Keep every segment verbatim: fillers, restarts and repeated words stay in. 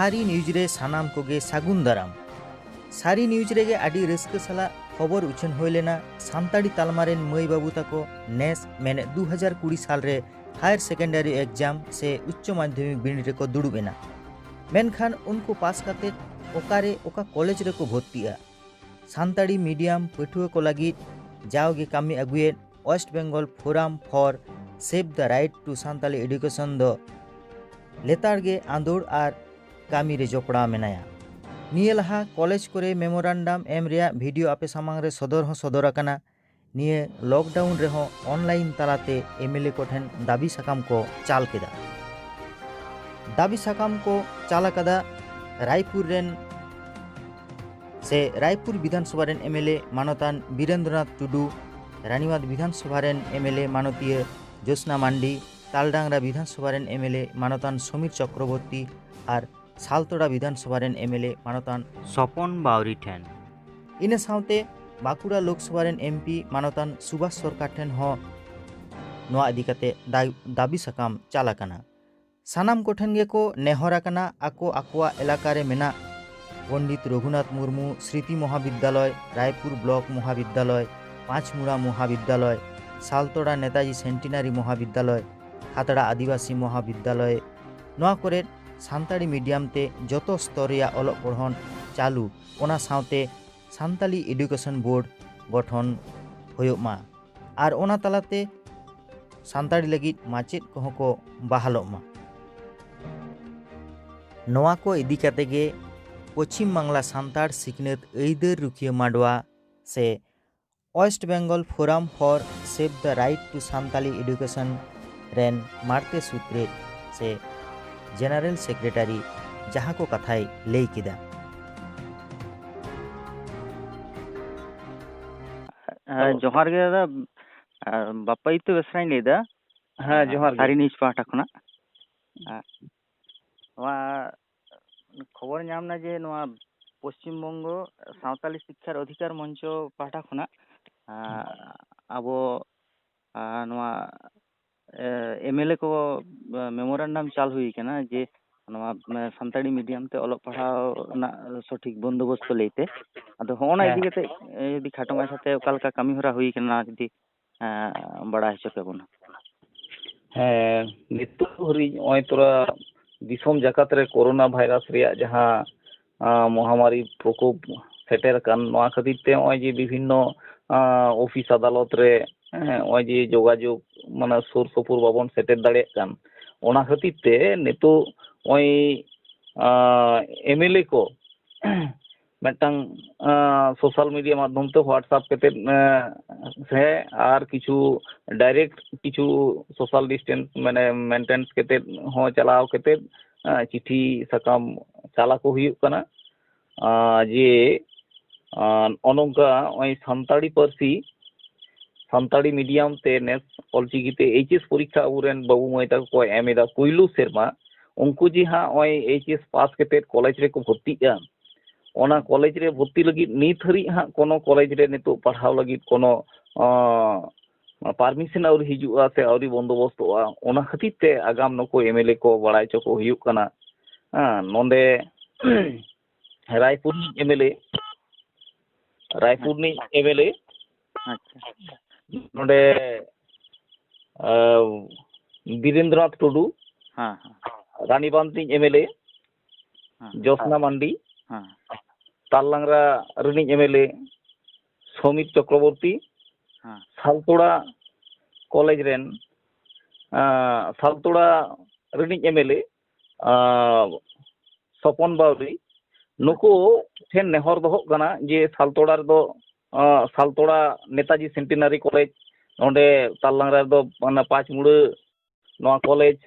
ᱥᱟᱹᱨᱤ ᱱᱤᱭᱩᱡᱽ ᱨᱮ ᱥᱟᱱᱟᱢ ᱠᱚᱜᱮ ᱥᱟᱹᱜᱩᱱ ᱫᱟᱨᱟᱢ᱾ ᱥᱟᱹᱨᱤ ᱱᱤᱭᱩᱡᱽ ᱨᱮᱜᱮ ᱟᱹᱰᱤ ᱨᱟᱹᱥᱠᱟᱹ ᱥᱟᱞᱟᱜ ᱠᱷᱚᱵᱚᱨ ᱩᱪᱷᱟᱹᱱ ᱦᱩᱭ ᱞᱮᱱᱟ, ᱥᱟᱱᱛᱟᱲᱤ ᱛᱟᱞᱢᱟ ᱨᱮᱱ ᱢᱟᱹᱭ ᱵᱟᱹᱵᱩ ᱛᱟᱠᱚ ᱱᱮᱥ ᱢᱮᱱᱮᱫ ᱫᱩ ᱦᱟᱡᱟᱨ ᱠᱩᱲᱤ ᱥᱟᱞ ᱨᱮ ᱦᱟᱭᱟᱨ ᱥᱮᱠᱮᱱᱰᱟᱨᱤ ᱮᱠᱡᱟᱢ ᱥᱮ ᱩᱪᱪᱚ ᱢᱟᱫᱽᱫᱷᱚᱢᱤᱠ ᱵᱤᱱᱤᱰ ᱨᱮᱠᱚ ᱫᱩᱲᱩᱵ ᱮᱱᱟ᱾ ᱢᱮᱱᱠᱷᱟᱱ ᱩᱱᱠᱩ ᱯᱟᱥ ᱠᱟᱛᱮ ᱚᱠᱟᱨᱮ ᱚᱠᱟ ᱠᱚᱞᱮᱡᱽ ᱨᱮᱠᱚ ᱵᱷᱚᱨᱛᱤᱜᱼᱟ? ᱥᱟᱱᱛᱟᱲᱤ ᱢᱤᱰᱤᱭᱟᱢ ᱯᱟᱹᱴᱷᱩᱣᱟᱹ ᱠᱚ ᱞᱟᱹᱜᱤᱫ ᱡᱟᱣᱜᱮ ᱠᱟᱹᱢᱤ ᱟᱹᱜᱩᱭᱮᱫ West Bengal Forum for Save the Right to Santali Education ᱫᱚ ᱞᱮᱛᱟᱲ ᱜᱮ ᱟᱸᱫᱳᱲ ᱟᱨ ᱠᱟᱹᱢᱤ ᱨᱮ ᱡᱚᱯᱲᱟᱣ ᱢᱮᱱᱟᱭᱟ᱾ ᱱᱤᱭᱟᱹ ᱞᱟᱦᱟ ᱠᱚᱞᱮᱡᱽ ᱠᱚᱨᱮ ᱢᱮᱢᱳᱨᱟᱱᱰᱟᱢ ᱮᱢ ᱨᱮᱭᱟᱜ ᱵᱷᱤᱰᱤᱭᱳ ᱟᱯᱮ ᱥᱟᱢᱟᱝ ᱨᱮ ᱥᱚᱫᱚᱨ ᱦᱚᱸ ᱥᱚᱫᱚᱨ ᱟᱠᱟᱱᱟ᱾ ᱱᱤᱭᱟᱹ ᱞᱚᱠᱰᱟᱣᱩᱱ ᱨᱮᱦᱚᱸ ᱚᱱᱞᱟᱭᱤᱱ ᱛᱟᱞᱟᱛᱮ ᱮᱢᱮᱞᱮ ᱠᱚᱴᱷᱮᱱ ᱫᱟᱹᱵᱤ ᱥᱟᱠᱟᱢ ᱠᱚ ᱪᱟᱞ ᱠᱮᱫᱟ᱾ ᱫᱟᱹᱵᱤ ᱥᱟᱠᱟᱢ ᱠᱚ ᱪᱟᱞ ᱟᱠᱟᱫᱟ ᱨᱟᱭᱯᱩᱨ ᱨᱮᱱ ᱥᱮ ᱨᱟᱭᱯᱩᱨ ᱵᱤᱫᱷᱟᱱ ᱥᱚᱵᱷᱟ ᱨᱮᱱ ᱮᱢᱮᱞᱮ ᱢᱟᱱᱚᱛᱟᱱ ᱵᱤᱨᱮᱱᱫᱨᱚᱱᱟᱛᱷ ᱴᱩᱰᱩ, ᱨᱟᱱᱤᱣᱟᱫ ᱵᱤᱫᱷᱟᱱ ᱥᱚᱵᱷᱟ ᱨᱮᱱ ᱮᱢᱮᱞᱮ ᱢᱟᱱᱚᱛᱤᱭᱟᱹ ᱡᱳᱥᱱᱟ ᱢᱟᱱᱰᱤ, ᱛᱟᱞᱰᱟᱝᱨᱟ ᱵᱤᱫᱷᱟᱱ ᱥᱚᱵᱷᱟ ᱨᱮᱱ ᱮᱢᱮᱞᱮ ᱢᱟᱱᱚᱛᱟᱱ ᱥᱚᱢᱤᱨ ᱪᱚᱠᱨᱚᱵᱚᱨᱛᱤ ᱟᱨ ᱥᱟᱞᱛᱳᱲᱟ ᱵᱤᱫᱷᱟᱱ ᱥᱚᱵᱷᱟ ᱨᱮᱱ ᱮᱢᱮᱞᱮ ᱢᱟᱱᱚᱛᱟᱱ ᱥᱚᱯᱚᱱ ᱵᱟᱣᱨᱤ ᱴᱷᱮᱱ᱾ ᱤᱱᱟᱹ ᱥᱟᱶᱛᱮ ᱵᱟᱸᱠᱩᱲᱟ ᱞᱳᱠᱥᱚᱵᱷᱟ ᱨᱮᱱ ᱮᱢᱯᱤ ᱢᱟᱱᱚᱛᱟᱱ ᱥᱩᱵᱷᱟᱥ ᱥᱚᱨᱠᱟᱨ ᱴᱷᱮᱱ ᱦᱚᱸ ᱱᱚᱣᱟ ᱤᱫᱤ ᱠᱟᱛᱮ ᱫᱟ-, ᱫᱟᱹᱵᱤ ᱥᱟᱠᱟᱢ ᱪᱟᱞ ᱟᱠᱟᱱᱟ᱾ ᱥᱟᱱᱟᱢ ᱠᱚᱴᱷᱮᱱ ᱜᱮᱠᱚ ᱱᱮᱦᱚᱨ ᱟᱠᱟᱱᱟ, ᱟᱠᱚ ᱟᱠᱚᱣᱟᱜ ᱮᱞᱟᱠᱟ ᱨᱮ ᱢᱮᱱᱟᱜ ᱯᱚᱱᱰᱤᱛ ᱨᱚᱜᱷᱩᱱᱟᱛᱷ ᱢᱩᱨᱢᱩ ᱥᱨᱤᱛᱤ ᱢᱚᱦᱟᱵᱤᱫᱽᱫᱟᱞᱚᱭ, ᱨᱟᱭᱯᱩᱨ ᱵᱞᱚᱠ ᱢᱚᱦᱟᱵᱤᱫᱽᱫᱟᱞᱚᱭ, ᱯᱟᱸᱪᱢᱩᱲᱟ ᱢᱚᱦᱟᱵᱤᱫᱽᱫᱟᱞᱚᱭ, ᱥᱟᱞᱛᱳᱲᱟ ᱱᱮᱛᱟᱡᱤ ᱥᱮᱱᱴᱤᱱᱟᱨᱤ ᱢᱚᱦᱟᱵᱤᱫᱽᱫᱟᱞᱚᱭ, ᱠᱷᱟᱛᱲᱟ ᱟᱹᱫᱤᱵᱟᱹᱥᱤ ᱢᱚᱦᱟᱵᱤᱫᱽᱫᱟᱞᱚᱭ, ᱱᱚᱣᱟ ᱠᱚᱨᱮ ᱥᱟᱱᱛᱟᱲᱤ ᱢᱤᱰᱤᱭᱟᱢ ᱛᱮ ᱡᱚᱛᱚ ᱥᱛᱚᱨ ᱨᱮᱭᱟᱜ ᱚᱞᱚᱜ ᱯᱚᱲᱦᱚᱱ ᱪᱟᱹᱞᱩ, ᱚᱱᱟ ᱥᱟᱶᱛᱮ ᱥᱟᱱᱛᱟᱲᱤ ᱮᱰᱩᱠᱮᱥᱚᱱ ᱵᱳᱨᱰ ᱜᱚᱴᱷᱚᱱ ᱦᱩᱭᱩᱜ ᱢᱟ ᱟᱨ ᱚᱱᱟ ᱛᱟᱞᱟᱛᱮ ᱥᱟᱱᱛᱟᱲᱤ ᱞᱟᱹᱜᱤᱫ ᱢᱟᱪᱮᱫ ᱠᱚᱦᱚᱸ ᱠᱚ ᱵᱟᱦᱟᱞᱚᱜ ᱢᱟ᱾ ᱱᱚᱣᱟ ᱠᱚ ᱤᱫᱤ ᱠᱟᱛᱮ ᱜᱮ ᱯᱚᱪᱷᱤᱢ ᱵᱟᱝᱞᱟ ᱥᱟᱱᱛᱟᱲ ᱥᱤᱠᱷᱱᱟᱹᱛ ᱟᱹᱭᱫᱟᱹᱨ ᱨᱩᱠᱷᱤᱭᱟᱹ ᱢᱟᱰᱣᱟ ᱥᱮ West Bengal Forum for Save the Right to Santali Education ᱨᱮᱱ ᱢᱟᱬᱛᱮ ᱥᱩᱛᱨᱮᱫ ᱥᱮ ᱡᱮᱱᱟᱨᱮᱞ ᱥᱮᱠᱨᱮᱴᱟᱨᱤ ᱡᱟᱦᱟᱸ ᱠᱚ ᱠᱟᱛᱷᱟᱭ ᱞᱟᱹᱭ ᱠᱮᱫᱟ᱾ ᱦᱮᱸ, ᱡᱚᱦᱟᱨ ᱜᱮ ᱫᱟᱫᱟ᱾ ᱟᱨ ᱵᱟᱯᱟᱭᱤᱛ ᱵᱮᱥᱨᱟᱧ ᱞᱟᱹᱭᱫᱟ᱾ ᱦᱮᱸ, ᱡᱚᱦᱟᱨ ᱜᱮ᱾ ᱥᱟᱹᱨᱤ ᱱᱤᱭᱩᱡᱽ ᱯᱟᱦᱴᱟ ᱠᱷᱚᱱᱟᱜ᱾ ᱟᱨ ᱱᱚᱣᱟ ᱠᱷᱚᱵᱚᱨ ᱧᱟᱢ ᱮᱱᱟ ᱡᱮ ᱱᱚᱣᱟ ᱯᱚᱥᱪᱤᱢ ᱵᱚᱝᱜᱚ ᱥᱟᱶᱛᱟᱞᱤ ᱥᱤᱠᱠᱷᱟᱨ ᱚᱫᱷᱤᱠᱟᱨ ᱢᱚᱧᱪᱚ ᱯᱟᱦᱴᱟ ᱠᱷᱚᱱᱟᱜ, ᱟᱸ, ᱟᱵᱚ, ᱟᱸ, ᱱᱚᱣᱟ, ᱮ, ᱮᱢᱮᱞᱮ ᱠᱚ, ᱮ, ᱢᱮᱢᱳᱨᱟᱱᱰᱟᱢ ᱪᱟᱞ ᱦᱩᱭ ᱠᱟᱱᱟ ᱡᱮ ᱱᱚᱣᱟ, ᱮ, ᱥᱟᱱᱛᱟᱲᱤ medium ᱛᱮ ᱚᱞᱚᱜ ᱯᱟᱲᱦᱟᱣ ᱨᱮᱱᱟᱜ ᱥᱚᱴᱷᱤᱠ ᱵᱚᱱᱫᱳᱵᱚᱥᱛᱚ ᱞᱟᱹᱭᱛᱮ᱾ ᱟᱫᱚ ᱦᱚᱸᱜᱼᱚ ᱱᱟ ᱦᱮᱸ᱾ ᱤᱫᱤ ᱠᱟᱛᱮ, ᱮ, ᱡᱩᱫᱤ ᱠᱷᱟᱴᱚ ᱢᱟᱪᱷᱟᱛᱮ ᱚᱠᱟ ᱞᱮᱠᱟ ᱠᱟᱹᱢᱤ ᱦᱚᱨᱟ ᱦᱩᱭ ᱠᱟᱱᱟ, ᱡᱩᱫᱤ, ᱮ, ᱵᱟᱲᱟᱭ ᱦᱚᱪᱚ ᱠᱮᱵᱚᱱᱟ᱾ ᱦᱮᱸ, ᱱᱤᱛᱚᱜ ᱦᱟᱹᱨᱤᱡ ᱱᱚᱜᱼᱚᱭ ᱛᱚᱨᱟ ᱫᱤᱥᱚᱢ ᱡᱟᱠᱟᱛ ᱨᱮ ᱠᱳᱨᱳᱱᱟ ᱵᱷᱟᱭᱨᱟᱥ ᱨᱮᱭᱟᱜ ᱡᱟᱦᱟᱸ, ᱟ, ᱢᱚᱦᱟᱢᱟᱨᱤ ᱯᱨᱚᱠᱳᱯ ᱥᱮᱴᱮᱨ ᱟᱠᱟᱱ, ᱱᱚᱣᱟ ᱠᱷᱟᱹᱛᱤᱨ ᱛᱮ ᱱᱚᱜᱼᱚᱭ ᱡᱮ ᱵᱤᱵᱷᱤᱱᱱᱚ, ᱟ, ᱚᱯᱷᱤᱥ ᱟᱫᱟᱞᱚᱛ ᱨᱮ, ᱦᱮᱸ, ᱱᱚᱜᱼᱚᱭ ᱡᱮ ᱡᱳᱜᱟᱡᱳᱜᱽ, ᱢᱟᱱᱮ, ᱥᱩᱨ ᱥᱩᱯᱩᱨ ᱵᱟᱵᱚᱱ ᱥᱮᱴᱮᱨ ᱫᱟᱲᱮᱭᱟᱜ ᱠᱟᱱ, ᱚᱱᱟ ᱠᱷᱟᱹᱛᱤᱨ ᱛᱮ ᱱᱤᱛᱚᱜ ᱱᱚᱜᱼᱚᱭ, ᱟ, ᱮᱢ ᱮᱞ ᱮ ᱠᱚ ᱢᱤᱫᱴᱟᱝ, ᱟ, ᱥᱳᱥᱟᱞ ᱢᱤᱰᱤᱭᱟ ᱢᱟᱫᱽᱫᱷᱚᱢ ᱛᱮ WhatsApp ᱠᱟᱛᱮᱫ, ᱟ, ᱥᱮ ᱟᱨ ᱠᱤᱪᱷᱩ ᱰᱟᱭᱨᱮᱠᱴ ᱠᱤᱪᱷᱩ ᱥᱳᱥᱟᱞ ᱰᱤᱥᱴᱮᱱᱥ ᱢᱟᱱᱮ ᱢᱮᱱᱴᱮᱱᱥ ᱠᱟᱛᱮᱫ ᱦᱚᱸ ᱪᱟᱞᱟᱣ ᱠᱟᱛᱮᱫ, ᱟ, ᱪᱤᱴᱷᱤ ᱥᱟᱠᱟᱢ ᱪᱟᱞ ᱟᱠᱚ ᱦᱩᱭᱩᱜ ᱠᱟᱱᱟ᱾ ᱟ, ᱡᱮ, ᱟ, ᱱᱚᱜᱼᱚ ᱱᱚᱝᱠᱟ ᱱᱚᱜᱼᱚᱭ ᱥᱟᱱᱛᱟᱲᱤ ᱯᱟᱹᱨᱥᱤ, ᱥᱟᱱᱛᱟᱲᱤ ᱢᱤᱰᱤᱭᱟᱢ ᱛᱮ ᱱᱮᱥ ᱚᱞᱪᱤᱠᱤ ᱛᱮ H S ᱯᱚᱨᱤᱠᱠᱷᱟ ᱟᱵᱚᱨᱮᱱ ᱵᱟᱹᱵᱩ ᱢᱟᱹᱭ ᱛᱟᱠᱚ ᱠᱚ ᱮᱢ ᱮᱫᱟ ᱯᱩᱭᱞᱩ ᱥᱮᱨᱢᱟ, ᱩᱱᱠᱩ ᱡᱮ ᱦᱟᱸᱜ ᱱᱚᱜᱼᱚᱭ H S ᱯᱟᱥ ᱠᱟᱛᱮᱫ ᱠᱚᱞᱮᱡᱽ ᱨᱮᱠᱚ ᱵᱷᱚᱨᱛᱤᱜᱼᱟ, ᱚᱱᱟ ᱠᱚᱞᱮᱡᱽ ᱨᱮ ᱵᱷᱚᱨᱛᱤ ᱞᱟᱹᱜᱤᱫ ᱱᱤᱛ ᱦᱟᱹᱨᱤᱡ ᱦᱟᱸᱜ ᱠᱳᱱᱳ ᱠᱚᱞᱮᱡᱽ ᱨᱮ ᱱᱤᱛᱚᱜ ᱯᱟᱲᱦᱟᱣ ᱞᱟᱹᱜᱤᱫ ᱠᱳᱱᱳ, ᱟᱸ, ᱯᱟᱨᱢᱤᱥᱚᱱ ᱟᱹᱣᱨᱤ ᱦᱤᱡᱩᱜᱼᱟ ᱥᱮ ᱟᱹᱣᱨᱤ ᱵᱚᱱᱫᱳᱵᱚᱥᱛᱚᱜᱼᱟ, ᱚᱱᱟ ᱠᱷᱟᱹᱛᱤᱨ ᱛᱮ ᱟᱜᱟᱢ ᱱᱩᱠᱩ ᱮᱢ ᱮᱞ ᱮ ᱠᱚ ᱵᱟᱲᱟᱭ ᱦᱚᱪᱚ ᱠᱚ ᱦᱩᱭᱩᱜ ᱠᱟᱱᱟ᱾ ᱦᱮᱸ, ᱱᱚᱰᱮ ᱨᱟᱭᱯᱩᱨ ᱨᱤᱱᱤᱡ ᱮᱢ ᱮᱞ ᱮ, ᱨᱟᱭᱯᱩᱨ ᱨᱤᱱᱤᱡ ᱮᱢ ᱮᱞ ᱮ, ᱟᱪᱪᱷᱟ᱾ ᱱᱚᱰᱮ, ᱟᱸ, ᱵᱤᱨᱮᱱᱫᱨᱚᱱᱟᱛᱷ ᱴᱩᱰᱩ, ᱦᱮᱸ, ᱦᱮᱸ᱾ ᱨᱟᱱᱤᱵᱟᱸᱫᱷ ᱨᱤᱱᱤᱡ ᱮᱢ ᱮᱞ ᱮ, ᱦᱮᱸ᱾ ᱡᱳᱥᱱᱟ ᱢᱟᱱᱰᱤ, ᱦᱮᱸ᱾ ᱛᱟᱞᱞᱟᱝᱨᱟ ᱨᱤᱱᱤᱡ ᱮᱢ ᱮᱞ ᱮ ᱥᱚᱢᱤᱛ ᱪᱚᱠᱨᱚᱵᱚᱨᱛᱤ, ᱦᱮᱸ᱾ ᱥᱟᱞᱛᱳᱲᱟ ᱠᱚᱞᱮᱡᱽ ᱨᱮᱱ, ᱟᱸ, ᱥᱟᱞᱛᱳᱲᱟ ᱨᱤᱱᱤᱡ ᱮᱢ ᱮᱞ ᱮ, ᱟᱸ, ᱥᱚᱯᱚᱱ ᱵᱟᱣᱨᱤ, ᱱᱩᱠᱩ ᱴᱷᱮᱱ ᱱᱮᱦᱚᱨ ᱫᱚᱦᱚᱜ ᱠᱟᱱᱟ ᱡᱮ ᱥᱟᱞᱛᱳᱲᱟ ᱨᱮᱫᱚ, ᱟᱸ, ᱥᱟᱞᱛᱳᱲᱟ ᱱᱮᱛᱟᱡᱤ ᱥᱮᱱᱴᱤᱱᱟᱨᱤ ᱠᱚᱞᱮᱡᱽ, ᱱᱚᱰᱮ ᱛᱟᱞᱞᱟᱝᱨᱟ ᱨᱮᱫᱚ ᱚᱱᱟ ᱯᱟᱸᱪ ᱢᱩᱲᱟᱹ ᱱᱚᱣᱟ ᱠᱚᱞᱮᱡᱽ,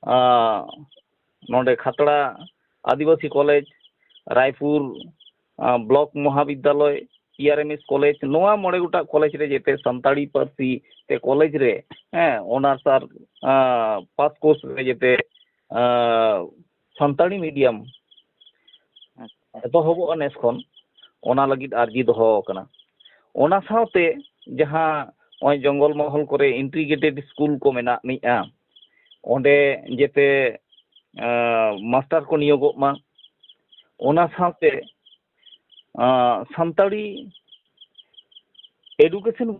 ᱟᱸ, ᱱᱚᱰᱮ ᱠᱷᱟᱛᱲᱟ ᱟᱹᱫᱤᱵᱟᱹᱥᱤ ᱠᱚᱞᱮᱡᱽ, ᱨᱟᱭᱯᱩᱨ, ᱟᱸ, block Mahavidyalaya, P R M S college, ᱱᱚᱣᱟ ᱢᱚᱬᱮ ᱜᱚᱴᱟᱝ ᱠᱚᱞᱮᱡᱽ ᱨᱮ ᱡᱮᱛᱮ ᱥᱟᱱᱛᱟᱲᱤ ᱯᱟᱹᱨᱥᱤ ᱛᱮ ᱠᱚᱞᱮᱡᱽ ᱨᱮ, ᱦᱮᱸ, ᱚᱱᱟᱨᱥ ᱟᱨ, ᱟᱸ, ᱯᱟᱥ ᱠᱳᱨᱥ ᱨᱮ ᱡᱮᱛᱮ, ᱟᱸ, ᱥᱟᱱᱛᱟᱲᱤ ᱢᱤᱰᱤᱭᱟᱢ ᱟᱪᱪᱷᱟ᱾ ᱮᱛᱚᱦᱚᱵᱚᱜᱼᱟ ᱱᱮᱥ ᱠᱷᱚᱱ, ᱚᱱᱟ ᱞᱟᱹᱜᱤᱫ ᱟᱨᱡᱤ ᱫᱚᱦᱚ ᱟᱠᱟᱱᱟ᱾ ᱚᱱᱟ ᱥᱟᱶᱛᱮ ᱡᱟᱦᱟᱸ ᱱᱚᱜᱼᱚᱭ ᱡᱚᱝᱜᱚᱞ ᱢᱚᱦᱚᱞ ᱠᱚᱨᱮ ᱤᱱᱴᱤᱜᱨᱮᱴᱮᱰ ᱥᱠᱩᱞ ᱠᱚ ᱢᱮᱱᱟᱜ ᱱᱤᱡᱼᱟ, ᱚᱸᱰᱮ ᱡᱮᱛᱮ ᱟᱸ, ᱢᱟᱥᱴᱟᱨ ᱠᱚ ᱱᱤᱭᱳᱜᱚᱜ ᱢᱟ, ᱚᱱᱟ ᱥᱟᱶᱛᱮ ᱟᱸ, ᱥᱟᱱᱛᱟᱲᱤ ᱮᱰᱩᱠᱮᱥᱚᱱ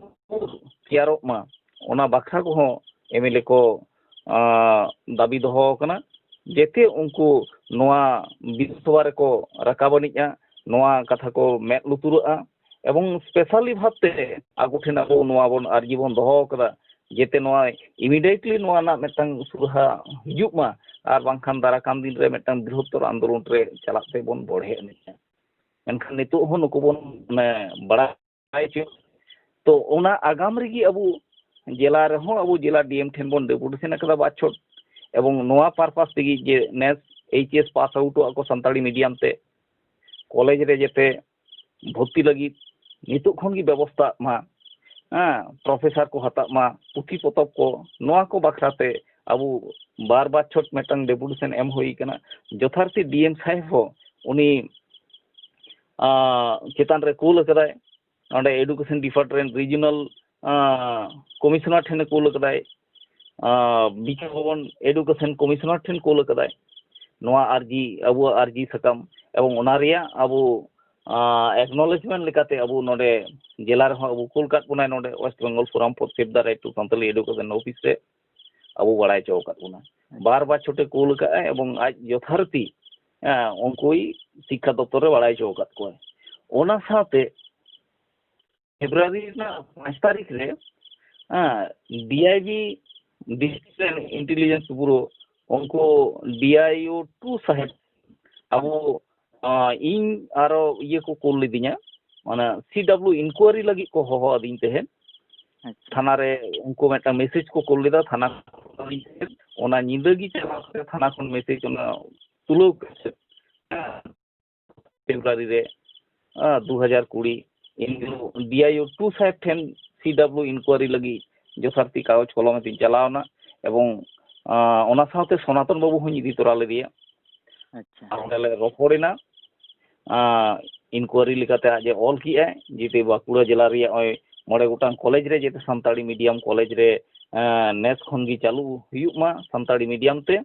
ᱛᱮᱭᱟᱨᱚᱜ ᱢᱟ, ᱚᱱᱟ ᱵᱟᱠᱷᱨᱟ ᱠᱚᱦᱚᱸ ᱮᱢᱮᱞᱮ ᱠᱚ, ᱟᱸ, ᱫᱟᱹᱵᱤ ᱫᱚᱦᱚ ᱟᱠᱟᱱᱟ᱾ ᱡᱮᱛᱮ ᱩᱱᱠᱩ ᱱᱚᱣᱟ ᱵᱤᱫᱷᱟᱱ ᱥᱚᱵᱷᱟ ᱨᱮᱠᱚ ᱨᱟᱠᱟᱵ ᱟᱹᱱᱤᱡᱼᱟ, ᱱᱚᱣᱟ ᱠᱟᱛᱷᱟ ᱠᱚ ᱢᱮᱫ ᱞᱩᱛᱩᱨᱟᱜᱼᱟ, ᱮᱵᱚᱝ specially ᱵᱷᱟᱵᱽᱛᱮ ᱟᱠᱚ ᱴᱷᱮᱱ ᱟᱵᱚ ᱱᱚᱣᱟ ᱵᱚᱱ ᱟᱨᱡᱤ ᱵᱚᱱ ᱫᱚᱦᱚ ᱟᱠᱟᱫᱟ, ᱡᱟᱛᱮ ᱱᱚᱣᱟ immediately ᱱᱚᱣᱟ ᱨᱮᱱᱟᱜ ᱢᱤᱫᱴᱟᱝ ᱥᱩᱨᱟᱦᱟ ᱦᱤᱡᱩᱜ ᱢᱟ, ᱟᱨ ᱵᱟᱝᱠᱷᱟᱱ ᱫᱟᱨᱟᱭ ᱠᱟᱱ ᱫᱤᱱ ᱨᱮ ᱢᱤᱫᱴᱟᱝ ᱵᱨᱤᱦᱚᱛᱛᱚᱨ ᱟᱱᱫᱳᱞᱚᱱ ᱨᱮ ᱪᱟᱞᱟᱜ ᱛᱮᱵᱚᱱ ᱵᱚᱲᱦᱮ ᱮᱱᱮᱡᱼᱟ᱾ ᱢᱮᱱᱠᱷᱟᱱ ᱱᱤᱛᱚᱜ ᱦᱚᱸ ᱱᱩᱠᱩ ᱵᱚᱱ, ᱢᱟᱱᱮ, ᱵᱟᱲᱟᱭ ᱦᱚᱪᱚ᱾ ᱛᱚ, ᱚᱱᱟ ᱟᱜᱟᱢ ᱨᱮᱜᱮ ᱟᱵᱚ ᱡᱮᱞᱟ ᱨᱮᱦᱚᱸ ᱟᱵᱚ ᱡᱮᱞᱟ ᱰᱤ ᱮᱢ ᱴᱷᱮᱱ ᱵᱚᱱ ᱰᱮᱯᱩᱴᱮᱥᱚᱱ ᱟᱠᱟᱫᱟ ᱵᱟᱨ ᱪᱷᱚᱴ, ᱮᱵᱚᱝ ᱱᱚᱣᱟ ᱯᱟᱨᱯᱟᱥ ᱛᱮᱜᱮ ᱡᱮ ᱱᱮᱥ ᱮᱭᱤᱪ ᱮᱥ ᱯᱟᱥ ᱟᱣᱩᱴᱚᱜ ᱟᱠᱚ ᱥᱟᱱᱛᱟᱲᱤ ᱢᱤᱰᱤᱭᱟᱢ ᱛᱮ, ᱠᱚᱞᱮᱡᱽ ᱨᱮ ᱡᱟᱛᱮ ᱵᱷᱚᱨᱛᱤ ᱞᱟᱹᱜᱤᱫ ᱱᱤᱛᱚᱜ ᱠᱷᱚᱱ ᱜᱮ ᱵᱮᱵᱚᱥᱛᱷᱟᱜ ᱢᱟ, ᱦᱮᱸ, ᱯᱨᱚᱯᱷᱮᱥᱟᱨ ᱠᱚ ᱦᱟᱛᱟᱜ ᱢᱟ, ᱯᱩᱛᱷᱤ ᱯᱚᱛᱚᱵ ᱠᱚ, ᱱᱚᱣᱟ ᱠᱚ ᱵᱟᱠᱷᱨᱟ ᱛᱮ ᱟᱵᱚ ᱵᱟᱨ ᱵᱟᱨ ᱪᱷᱚᱴ ᱢᱤᱫᱴᱟᱝ ᱰᱮᱯᱩᱴᱮᱥᱚᱱ ᱮᱢ ᱦᱩᱭ ᱠᱟᱱᱟ᱾ ᱡᱚᱛᱷᱟᱨᱛᱷᱤ ᱰᱤ ᱮᱢ ᱥᱟᱦᱮᱵᱽ ᱦᱚᱸ ᱩᱱᱤ, ᱟᱸ, ᱪᱮᱛᱟᱱ ᱨᱮ ᱠᱩᱞ ᱟᱠᱟᱫᱟᱭ, ᱚᱸᱰᱮ ᱮᱰᱩᱠᱮᱥᱚᱱ ᱰᱤᱯᱟᱨᱴᱢᱮᱱᱴ ᱨᱮᱱ ᱨᱤᱡᱤᱱᱟᱞ, ᱟᱸ, ᱠᱚᱢᱤᱥᱚᱱᱟᱨ ᱴᱷᱮᱱᱮ ᱠᱩᱞ ᱟᱠᱟᱫᱟᱭ, ᱟᱸ, ᱵᱤᱪᱟᱨ ᱵᱷᱚᱵᱚᱱ ᱮᱰᱩᱠᱮᱥᱚᱱ ᱠᱚᱢᱤᱥᱚᱱᱟᱨ ᱴᱷᱮᱱ ᱠᱩᱞ ᱟᱠᱟᱫᱟᱭ ᱱᱚᱣᱟ ᱟᱨᱡᱤ, ᱟᱵᱚᱣᱟᱜ ᱟᱨᱡᱤ ᱥᱟᱠᱟᱢ, ᱮᱵᱚᱝ ᱚᱱᱟ ᱨᱮᱭᱟᱜ ᱟᱵᱚ, ᱟᱸ, ᱮᱠᱱᱚᱞᱮᱡᱽᱢᱮᱱᱴ ᱞᱮᱠᱟᱛᱮ ᱟᱵᱚ ᱱᱚᱰᱮ ᱡᱮᱞᱟ ᱨᱮᱦᱚᱸ ᱟᱵᱚ ᱠᱩᱞ ᱠᱟᱫ ᱵᱚᱱᱟᱭ ᱱᱚᱰᱮ West Bengal Forum for Save the Right to Santali Education office ᱨᱮ ᱟᱵᱚ ᱵᱟᱲᱟᱭ ᱦᱚᱪᱚ ᱟᱠᱟᱫ ᱵᱚᱱᱟ᱾ ᱵᱟᱨ ᱵᱟᱨ ᱪᱷᱚᱴᱮ ᱠᱩᱞ ᱟᱠᱟᱫᱼᱟᱭ ᱮᱵᱚᱝ ᱟᱡ ᱡᱚᱛᱷᱟᱨᱤᱛᱤ, ᱦᱮᱸ, ᱩᱱᱠᱩᱭ ᱥᱤᱠᱠᱷᱟ ᱫᱚᱯᱛᱚᱨ ᱨᱮ ᱵᱟᱲᱟᱭ ᱦᱚᱪᱚ ᱟᱠᱟᱫ ᱠᱚᱣᱟᱭ᱾ ᱚᱱᱟ ᱥᱟᱶᱛᱮ ᱯᱷᱮᱵᱽᱨᱩᱣᱟᱨᱤ ᱨᱮᱱᱟᱜ ᱯᱟᱸᱪ ᱛᱟᱹᱨᱤᱠᱷ ᱨᱮ, ᱦᱮᱸ, ᱰᱤ ᱟᱭ ᱵᱤ, ᱰᱤᱥᱴᱨᱤᱠᱴ ᱨᱮᱱ ᱤᱱᱴᱮᱞᱤᱡᱮᱱᱥ ᱵᱩᱨᱳ, ᱩᱱᱠᱩ ᱰᱤ ᱟᱭ ᱳ ᱴᱩ ᱥᱟᱦᱮᱵᱽ ᱟᱵᱚ, ᱟᱸ, ᱤᱧ ᱟᱨᱚ ᱤᱭᱟᱹ ᱠᱚ ᱠᱩᱞ ᱞᱤᱫᱤᱧᱟ, ᱚᱱᱟ ᱥᱤ ᱰᱟᱵᱽᱞᱤᱭᱩ ᱤᱱᱠᱩᱭᱟᱨᱤ ᱞᱟᱹᱜᱤᱫ ᱠᱚ ᱦᱚᱦᱚ ᱟᱹᱫᱤᱧ ᱛᱟᱦᱮᱸᱫ᱾ ᱟᱪᱪᱷᱟ᱾ ᱛᱷᱟᱱᱟ ᱨᱮ ᱩᱱᱠᱩ ᱢᱤᱫᱴᱟᱝ ᱢᱮᱥᱮᱡᱽ ᱠᱚ ᱠᱩᱞ ᱞᱮᱫᱟ, ᱛᱷᱟᱱᱟ ᱠᱷᱚᱱ ᱚᱱᱟ ᱧᱤᱫᱟᱹ ᱜᱮ ᱪᱟᱞᱟᱣ ᱠᱟᱛᱮ ᱛᱷᱟᱱᱟ ᱠᱷᱚᱱ ᱢᱮᱥᱮᱡᱽ ᱚᱱᱟ ᱛᱩᱞᱟᱹᱣ ᱠᱟᱛᱮ, ᱦᱮᱸ, ᱯᱷᱮᱵᱽᱨᱩᱣᱟᱨᱤ ᱨᱮ, ᱟᱸ, ᱫᱩ ᱦᱟᱡᱟᱨ ᱠᱩᱲᱤ, ᱤᱱ ᱦᱤᱞᱳᱜ ᱰᱤ ᱟᱭ ᱳ ᱴᱩ ᱥᱟᱦᱮᱵᱽ ᱴᱷᱮᱱ ᱥᱤ ᱰᱟᱵᱽᱞᱤᱭᱩ ᱤᱱᱠᱩᱭᱟᱨᱤ ᱞᱟᱹᱜᱤᱫ ᱡᱚᱛᱷᱟᱨᱛᱤ ᱠᱟᱜᱚᱡᱽ ᱠᱚᱞᱚᱢ ᱟᱛᱮᱧ ᱪᱟᱞᱟᱣ ᱮᱱᱟ, ᱮᱵᱚᱝ, ᱟᱸ, ᱚᱱᱟ ᱥᱟᱶᱛᱮ ᱥᱚᱱᱟᱛᱚᱱ ᱵᱟᱹᱵᱩ ᱦᱚᱸᱧ ᱤᱫᱤ ᱛᱚᱨᱟ ᱞᱮᱫᱮᱭᱟ᱾ ᱟᱪᱪᱷᱟ᱾ ᱟᱨ ᱚᱸᱰᱮ ᱞᱮ ᱨᱚᱯᱚᱲ ᱮᱱᱟ᱾ ᱟᱸ, ᱤᱱᱠᱩᱭᱟᱨᱤ ᱞᱮᱠᱟᱛᱮ ᱟᱡ ᱮ ᱚᱞ ᱠᱮᱜᱼᱟᱭ, ᱡᱮᱛᱮ ᱵᱟᱸᱠᱩᱲᱟ ᱡᱮᱞᱟ ᱨᱮᱭᱟᱜ ᱱᱚᱜᱼᱚᱭ ᱢᱚᱬᱮ ᱜᱚᱴᱟᱝ ᱠᱚᱞᱮᱡᱽ ᱨᱮ ᱡᱟᱛᱮ ᱥᱟᱱᱛᱟᱲᱤ ᱢᱤᱰᱤᱭᱟᱢ ᱠᱚᱞᱮᱡᱽ ᱨᱮ, ᱟᱸ, ᱱᱮᱥ ᱠᱷᱚᱱ ᱜᱮ ᱪᱟᱹᱞᱩ ᱦᱩᱭᱩᱜ ᱢᱟ ᱥᱟᱱᱛᱟᱲᱤ ᱢᱤᱰᱤᱭᱟᱢ ᱛᱮ᱾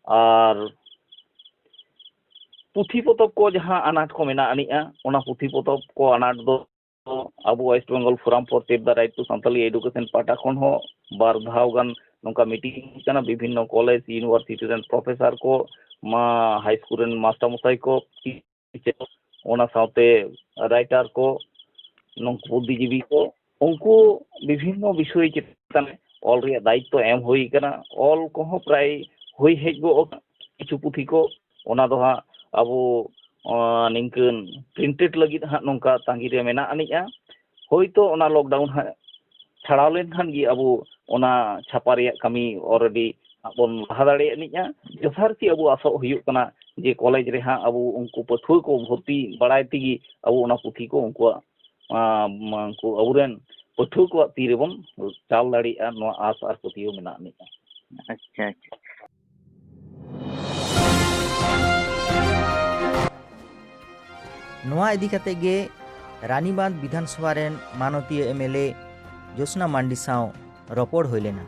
ᱟᱨ ᱯᱩᱛᱷᱤ ᱯᱚᱛᱚᱵ ᱠᱚ ᱡᱟᱦᱟᱸ ᱟᱱᱟᱴ ᱠᱚ ᱢᱮᱱᱟᱜ ᱟᱹᱱᱤᱡᱼᱟ, ᱚᱱᱟ ᱯᱩᱛᱷᱤ ᱯᱚᱛᱚᱵ ᱠᱚ ᱟᱱᱟᱴ ᱫᱚ ᱟᱵᱚ West Bengal Forum for Save the Right to Santali Education ᱯᱟᱦᱴᱟ ᱠᱷᱚᱱ ᱦᱚᱸ ᱵᱟᱨ ᱫᱷᱟᱣ ᱜᱟᱱ ᱱᱚᱝᱠᱟ ᱢᱤᱴᱤᱝ ᱦᱩᱭ ᱠᱟᱱᱟ᱾ ᱵᱤᱵᱷᱤᱱᱱᱚ ᱠᱚᱞᱮᱡᱽ, ᱤᱭᱩᱱᱤᱵᱷᱟᱨᱥᱤᱴᱤ ᱨᱮᱱ ᱯᱨᱚᱯᱷᱮᱥᱚᱨ ᱠᱚ, ᱢᱟ ᱦᱟᱭ ᱥᱠᱩᱞ ᱨᱮᱱ ᱢᱟᱥᱴᱟᱨ ᱢᱚᱥᱟᱭ ᱠᱚ, ᱚᱱᱟ ᱥᱟᱶᱛᱮ ᱨᱟᱭᱴᱟᱨ ᱠᱚ, ᱱᱩᱠᱩ ᱵᱩᱫᱽᱫᱷᱤᱡᱤᱵᱤ ᱠᱚ, ᱩᱱᱠᱩ ᱵᱤᱵᱷᱤᱱᱱᱚ ᱵᱤᱥᱚᱭ ᱪᱮᱛᱟᱱ ᱨᱮ ᱚᱞ ᱨᱮᱭᱟᱜ ᱫᱟᱭᱤᱛᱛᱚ ᱮᱢ ᱦᱩᱭ ᱟᱠᱟᱱᱟ᱾ ᱚᱞ ᱠᱚᱦᱚᱸ ᱯᱨᱟᱭ ᱦᱩᱭ ᱦᱮᱡ ᱜᱚᱫ ᱟᱠᱟᱱᱟ᱾ ᱠᱤᱪᱷᱩ ᱯᱩᱛᱷᱤ ᱠᱚ, ᱚᱱᱟ ᱫᱚ ᱦᱟᱸᱜ ᱟᱵᱚ, ᱟᱸ, ᱱᱤᱝᱠᱟᱹᱱ ᱯᱨᱤᱱᱴᱮᱰ ᱞᱟᱹᱜᱤᱫ ᱦᱟᱸᱜ ᱱᱚᱝᱠᱟ ᱛᱟᱺᱜᱤ ᱨᱮ ᱢᱮᱱᱟᱜ ᱟᱹᱱᱤᱡᱼᱟ᱾ ᱦᱳᱭᱛᱳ ᱚᱱᱟ ᱞᱚᱠᱰᱟᱣᱩᱱ ᱦᱟᱸᱜ ᱪᱷᱟᱲᱟᱣ ᱞᱮᱱᱠᱷᱟᱱ ᱜᱮ ᱟᱵᱚ ᱚᱱᱟ ᱪᱷᱟᱯᱟ ᱨᱮᱭᱟᱜ ᱠᱟᱹᱢᱤ already ᱦᱟᱸᱜ ᱵᱚᱱ ᱞᱟᱦᱟ ᱫᱟᱲᱮᱭᱟᱜ ᱟᱹᱱᱤᱡᱼᱟ᱾ ᱡᱚᱛᱷᱟᱛ ᱠᱤ ᱟᱵᱚ ᱟᱥᱚᱜ ᱦᱩᱭᱩᱜ ᱠᱟᱱᱟ ᱡᱮ ᱠᱚᱞᱮᱡᱽ ᱨᱮ ᱦᱟᱸᱜ ᱟᱵᱚ ᱩᱱᱠᱩ ᱯᱟᱹᱴᱷᱩᱣᱟᱹ ᱠᱚ ᱵᱷᱚᱨᱛᱤ ᱵᱟᱲᱟᱭ ᱛᱮᱜᱮ ᱟᱵᱚ ᱚᱱᱟ ᱯᱩᱛᱷᱤ ᱠᱚ ᱩᱱᱠᱩᱣᱟᱜ, ᱟᱸ, ᱩᱱᱠᱩ ᱟᱵᱚᱨᱮᱱ ᱯᱟᱹᱴᱷᱩᱣᱟᱹ ᱠᱚᱣᱟᱜ ᱛᱤ ᱨᱮᱵᱚᱱ ᱪᱟᱞ ᱫᱟᱲᱮᱭᱟᱜᱼᱟ, ᱱᱚᱣᱟ ᱟᱥ ᱟᱨ ᱯᱟᱹᱛᱭᱟᱹᱣ ᱢᱮᱱᱟᱜ ᱟᱹᱱᱤᱡᱼᱟ᱾ ᱟᱪᱪᱷᱟ, ᱟᱪᱪᱷᱟ᱾ ᱱᱚᱣᱟ ᱤᱫᱤ ᱠᱟᱛᱮ ᱜᱮ ᱨᱟᱱᱤᱵᱟᱸᱫᱷ ᱵᱤᱫᱷᱟᱱ ᱥᱚᱵᱷᱟ ᱨᱮᱱ ᱢᱟᱱᱚᱛᱤᱭᱟᱹ ᱮᱢ ᱮᱞ ᱮ ᱡᱳᱥᱱᱟ ᱢᱟᱱᱰᱤ ᱥᱟᱶ ᱨᱚᱯᱚᱲ ᱦᱩᱭ ᱞᱮᱱᱟ᱾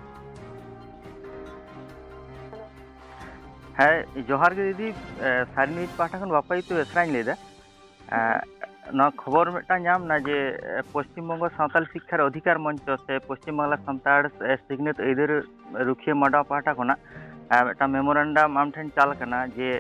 ᱦᱮᱸ, ᱡᱚᱦᱟᱨ ᱜᱮ ᱫᱤᱫᱤ᱾ ᱮ, ᱥᱟᱨᱤ ᱱᱤᱭᱩᱡᱽ ᱯᱟᱦᱴᱟ ᱠᱷᱚᱱ ᱵᱟᱯᱟᱭᱤᱛᱩ ᱵᱮᱥᱨᱟᱧ ᱞᱟᱹᱭᱫᱟ᱾ ᱮ, ᱱᱚᱣᱟ ᱠᱷᱚᱵᱚᱨ ᱢᱤᱫᱴᱟᱝ ᱧᱟᱢ ᱮᱱᱟ ᱡᱮ, ᱮ, ᱯᱚᱥᱪᱤᱢ ᱵᱚᱝᱜᱚ ᱥᱟᱶᱛᱟᱞ ᱥᱤᱠᱠᱷᱟᱨ ᱚᱫᱷᱤᱠᱟᱨ ᱢᱚᱧᱪᱚ ᱥᱮ ᱯᱚᱥᱪᱤᱢ ᱵᱟᱝᱞᱟ ᱥᱟᱱᱛᱟᱲ, ᱮ, ᱥᱤᱠᱷᱱᱟᱹᱛ ᱟᱹᱭᱫᱟᱹᱨ ᱨᱩᱠᱷᱤᱭᱟᱹ ᱢᱟᱰᱣᱟ ᱯᱟᱦᱴᱟ ᱠᱷᱚᱱᱟᱜ, ᱮ, ᱢᱤᱫᱴᱟᱝ ᱢᱮᱢᱳᱨᱮᱱᱰᱟᱢ ᱟᱢ ᱴᱷᱮᱱ ᱪᱟᱞ ᱠᱟᱱᱟ ᱡᱮ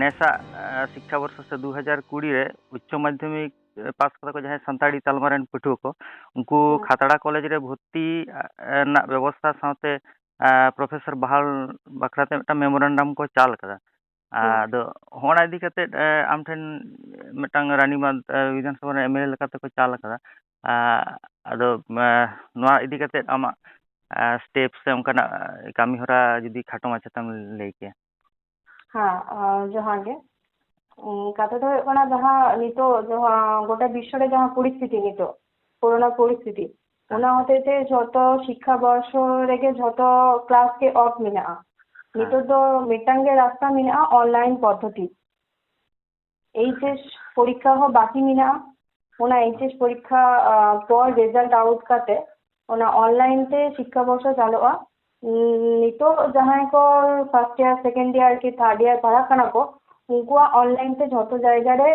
ᱱᱮᱥᱟᱜ, ᱮ, ᱥᱤᱠᱠᱷᱟ ᱵᱚᱨᱥᱚ ᱥᱮ ᱫᱩ ᱦᱟᱡᱟᱨ ᱠᱩᱲᱤ ᱨᱮ ᱩᱪᱪᱚ ᱢᱟᱫᱽᱫᱷᱚᱢᱤᱠ, ᱮ, ᱯᱟᱥ ᱠᱟᱫᱟ ᱠᱚ ᱡᱟᱦᱟᱸᱭ ᱥᱟᱱᱛᱟᱲᱤ ᱛᱟᱞᱢᱟ ᱨᱮᱱ ᱯᱟᱹᱴᱷᱩᱣᱟᱹ ᱠᱚ, ᱩᱱᱠᱩ ᱦᱩᱸ᱾ ᱠᱷᱟᱛᱲᱟ ᱠᱚᱞᱮᱡᱽ ᱨᱮ ᱵᱷᱚᱨᱛᱤ, ᱮ, ᱨᱮᱱᱟᱜ ᱵᱮᱵᱚᱥᱛᱷᱟ ᱥᱟᱶᱛᱮ, ᱮ, ᱯᱨᱚᱯᱷᱮᱥᱚᱨ ᱵᱟᱦᱟᱞ ᱵᱟᱠᱷᱨᱟᱛᱮ ᱢᱤᱫᱴᱟᱝ ᱢᱮᱢᱳᱨᱮᱱᱰᱟᱢ ᱠᱚ ᱪᱟᱞ ᱠᱟᱫᱟ᱾ ᱦᱩᱸ᱾ ᱟᱫᱚ ᱦᱚᱸᱜᱼᱚᱱᱟ ᱤᱫᱤ ᱠᱟᱛᱮᱫ, ᱮ, ᱟᱢ ᱴᱷᱮᱱ ᱢᱤᱫᱴᱟᱝ ᱨᱟᱱᱤᱵᱟᱸᱫᱷ, ᱮ, ᱵᱤᱫᱷᱟᱱ ᱥᱚᱵᱷᱟ ᱨᱮᱱ ᱮᱢ ᱮᱞ ᱮ ᱞᱮᱠᱟᱛᱮ ᱠᱚ ᱪᱟᱞ ᱟᱠᱟᱫᱟ᱾ ᱟ, ᱟᱫᱚ, ᱮ, ᱱᱚᱣᱟ ᱤᱫᱤ ᱠᱟᱛᱮᱫ ᱟᱢᱟᱜ, ᱮ, ᱥᱴᱮᱯ ᱥᱮ ᱚᱱᱠᱟᱱᱟᱜ, ᱮ, ᱠᱟᱹᱢᱤ ᱦᱚᱨᱟ ᱡᱩᱫᱤ ᱠᱷᱟᱴᱚ ᱢᱟᱪᱷᱟ ᱛᱮᱢ ᱞᱟᱹᱭ ᱠᱮᱭᱟ᱾ ᱦᱮᱸ, ᱟ, ᱡᱚᱦᱟᱨ ᱜᱮ᱾ ᱩᱸ, ᱠᱟᱛᱷᱟ ᱫᱚ ᱦᱩᱭᱩᱜ ᱠᱟᱱᱟ, ᱡᱟᱦᱟᱸ ᱱᱤᱛᱚᱜ ᱡᱟᱦᱟᱸ ᱜᱚᱴᱟ ᱵᱤᱥᱥᱚ ᱨᱮ ᱡᱟᱦᱟᱸ ᱯᱚᱨᱤᱥᱛᱷᱤᱛᱤ ᱱᱤᱛᱚᱜ, ᱠᱳᱨᱳᱱᱟ ᱯᱚᱨᱤᱥᱛᱷᱤᱛᱤ, ᱦᱮᱸ᱾ ᱚᱱᱟ ᱦᱚᱛᱮᱡ ᱛᱮ ᱡᱷᱚᱛᱚ ᱥᱤᱠᱠᱷᱟ ᱵᱚᱨᱥᱚ ᱨᱮᱜᱮ ᱡᱷᱚᱛᱚ ᱠᱞᱟᱥ ᱜᱮ ᱚᱯᱷ ᱢᱮᱱᱟᱜᱼᱟ᱾ ᱦᱮᱸ᱾ ᱱᱤᱛᱚᱜ ᱫᱚ ᱢᱤᱫᱴᱟᱝ ᱜᱮ ᱨᱟᱥᱛᱟ ᱢᱮᱱᱟᱜᱼᱟ, ᱚᱱᱞᱟᱭᱤᱱ ᱯᱚᱫᱽᱫᱷᱚᱛᱤ᱾ ᱮᱭᱤᱪ ᱮᱥ ᱯᱚᱨᱤᱠᱠᱷᱟ ᱦᱚᱸ ᱵᱟᱠᱤ ᱢᱮᱱᱟᱜᱼᱟ᱾ ᱚᱱᱟ ᱮᱭᱤᱪ ᱮᱥ ᱯᱚᱨᱤᱠᱠᱷᱟ, ᱟ, ᱯᱚᱨ ᱨᱮᱡᱟᱞᱴ ᱟᱣᱩᱴ ᱠᱟᱛᱮ ᱚᱱᱟ ᱚᱱᱞᱟᱭᱤᱱ ᱛᱮ ᱥᱤᱠᱠᱷᱟ ᱵᱚᱨᱥᱚ ᱪᱟᱞᱩᱜᱼᱟ᱾ ᱱᱤᱛᱚᱜ ᱡᱟᱦᱟᱸᱭ ᱠᱚ first year, second year ᱠᱤ third year ᱯᱟᱲᱦᱟᱜ ᱠᱟᱱᱟ ᱠᱚ, ᱩᱱᱠᱩᱣᱟᱜ online ᱛᱮ ᱡᱷᱚᱛᱚ ᱡᱟᱭᱜᱟ ᱨᱮ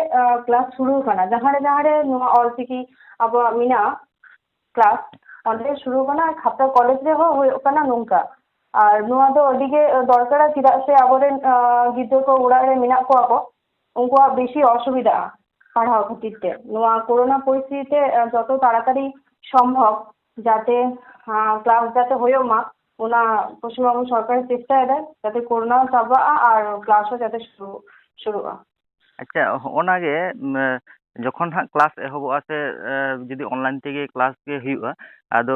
class ᱥᱩᱨᱩ ᱠᱟᱱᱟ᱾ ᱡᱟᱦᱟᱸ ᱨᱮ ᱡᱟᱦᱟᱸ ᱨᱮ ᱱᱚᱣᱟ ᱚᱞᱪᱤᱠᱤ ᱟᱵᱚᱣᱟᱜ ᱢᱮᱱᱟᱜᱼᱟ class, ᱚᱸᱰᱮ ᱥᱩᱨᱩ ᱠᱟᱱᱟ᱾ ᱠᱷᱟᱛᱲᱟ ᱠᱚᱞᱮᱡᱽ ᱨᱮᱦᱚᱸ ᱦᱩᱭᱩᱜ ᱠᱟᱱᱟ ᱱᱚᱝᱠᱟ᱾ ᱟᱨ ᱱᱚᱣᱟ ᱫᱚ ᱟᱹᱰᱤ ᱜᱮ ᱫᱚᱨᱠᱟᱨᱟ, ᱪᱮᱫᱟᱜ ᱥᱮ ᱟᱵᱚᱨᱮᱱ ᱜᱤᱫᱽᱨᱟᱹ ᱠᱚ ᱚᱲᱟᱜ ᱨᱮ ᱢᱮᱱᱟᱜ ᱠᱚᱣᱟ ᱠᱚ, ᱩᱱᱠᱩᱣᱟᱜ ᱵᱮᱥᱤ ᱚᱥᱩᱵᱤᱫᱷᱟᱜᱼᱟ ᱯᱟᱲᱦᱟᱣ ᱠᱷᱟᱹᱛᱤᱨ ᱛᱮ᱾ ᱱᱚᱣᱟ ᱠᱳᱨᱳᱱᱟ ᱯᱚᱨᱤᱥᱛᱷᱤᱛᱤ ᱛᱮ ᱡᱚᱛᱚ ᱛᱟᱲᱟᱛᱟᱲᱤ ᱥᱚᱢᱵᱷᱚᱵ ᱡᱟᱛᱮ class ᱡᱟᱛᱮ ᱦᱩᱭᱩᱜ ᱢᱟ, ᱚᱱᱟ ᱯᱚᱥᱪᱤᱢᱵᱚᱝᱜᱚ ᱥᱚᱨᱠᱟᱨ ᱪᱮᱥᱴᱟᱭᱮᱫᱟᱭ ᱡᱟᱛᱮ ᱠᱳᱨᱳᱱᱟ ᱪᱟᱵᱟᱜᱼᱟ ᱟᱨ class ᱦᱚᱸ ᱡᱟᱛᱮ ᱥᱩᱨᱩ ᱥᱩᱨᱩᱜᱼᱟ᱾ ᱟᱪᱪᱷᱟ, ᱦᱚᱸᱜᱼᱚᱱᱟ ᱜᱮ ᱡᱚᱠᱷᱚᱱ ᱦᱟᱸᱜ class ᱮᱦᱚᱵᱚᱜᱼᱟ ᱥᱮ ᱡᱩᱫᱤ online ᱛᱮᱜᱮ class ᱜᱮ ᱦᱩᱭᱩᱜᱼᱟ, ᱟᱫᱚ